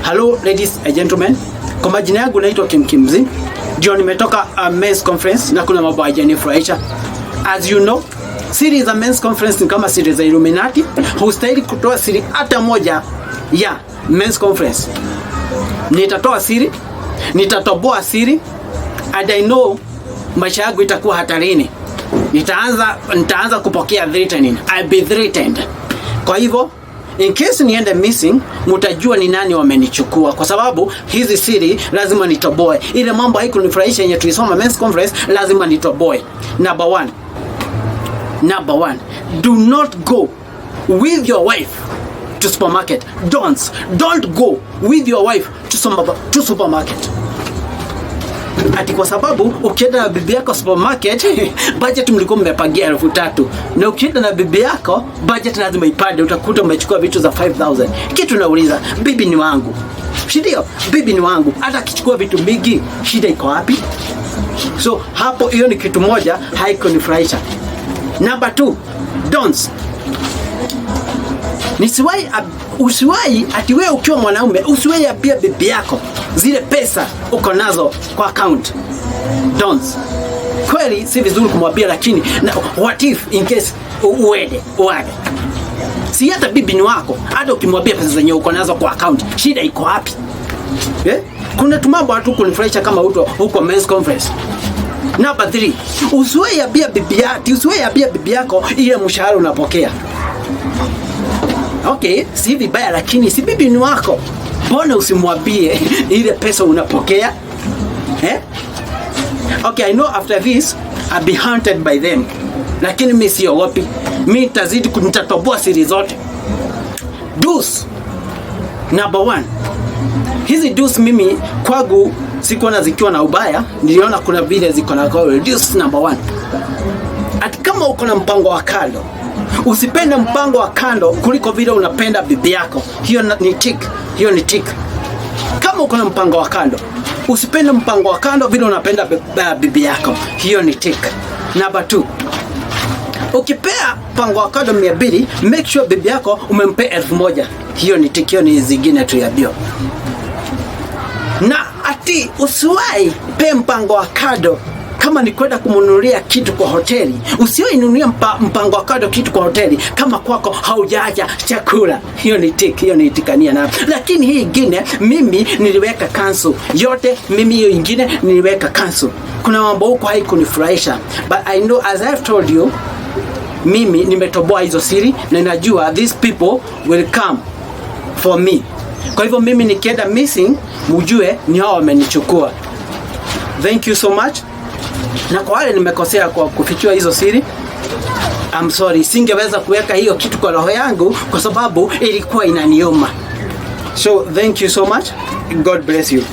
Hello ladies and gentlemen. Kwa majina yangu naitwa Kim Kimzi. Ndio nimetoka men's conference na kuna mambo hayajanifurahisha. As you know, siri za men's conference ni kama siri za Illuminati. Hustahili kutoa siri hata moja ya men's conference. Nitatoa siri, nitatoboa siri and I know maisha yangu itakuwa hatarini. Nitaanza kupokea threatening. I'll be threatened. Kwa hivyo in case niende missing, mtajua ni nani wamenichukua, kwa sababu hizi siri lazima nitoboe. Ile mambo haikunifurahisha yenye tulisoma men's conference, lazima nitoboe. Number one, number one, do not go with your wife to supermarket. Don't go with your wife to supermarket. Ati kwa sababu ukienda na bibi yako supermarket, budget mlikuwa mmepangia 3,000, na ukienda na bibi yako budget lazima ipande, utakuta umechukua vitu za 5000. Kitu nauliza, bibi ni wangu, si ndio? Bibi ni wangu, hata akichukua vitu mingi, shida iko wapi? So hapo, hiyo ni kitu moja haikunifurahisha. Number two, don'ts. Nisiwahi, usiwahi, ati wewe ukiwa mwanaume usiwahi ambia bibi yako zile pesa uko nazo kwa account. Don'ts. Kweli si vizuri kumwambia, lakini na, what if in case uende uage, si hata bibi ni wako, hata ukimwambia pesa zenye uko nazo kwa account, shida iko wapi? Eh? Kuna tumambo hatu kunifurahisha kama huko huko men's conference. Number 3, usiwahi ambia bibi yako, usiwahi ambia bibi yako ile mshahara unapokea. Okay, si vibaya, lakini si bibi ni wako, mbona usimwambie ile pesa unapokea, eh? Okay, I know after this I'll be hunted by them, lakini mi siogopi, mi nitazidi nitatoboa siri zote. Do's number one, hizi do's mimi kwangu sikuona zikiwa na ubaya, niliona kuna vile ziko na do's. Number one, ati kama uko na mpango wa kando, usipende mpango wa kando kuliko vile unapenda bibi yako. Hiyo ni tick, hiyo ni tick. Kama uko na mpango wa kando, usipende mpango wa kando vile unapenda bibi yako. Hiyo ni tick. Number two, ukipea mpango wa kando 200, make sure bibi yako umempea 1,000. Hiyo ni tick, hiyo ni zingine tu ya bio. Na ati usiwahi pe mpango wa kando kama ni kwenda kumnunulia kitu kwa hoteli, usiwahi nunulia mpango wa kando kitu kwa hoteli kama kwako haujaacha chakula. Hiyo ni tick, hiyo ni itikania na. Lakini hii ingine mimi niliweka cancel yote, mimi hiyo ingine niliweka cancel. Kuna mambo huko haikunifurahisha, but I know, as I've told you, mimi nimetoboa hizo siri na najua these people will come for me. Kwa hivyo mimi nikienda missing, mujue ni hao wamenichukua. Thank you so much. Na kwa wale nimekosea kwa kufichua hizo siri, I'm sorry, singeweza kuweka hiyo kitu kwa roho yangu kwa sababu ilikuwa inaniuma. So thank you so much. God bless you.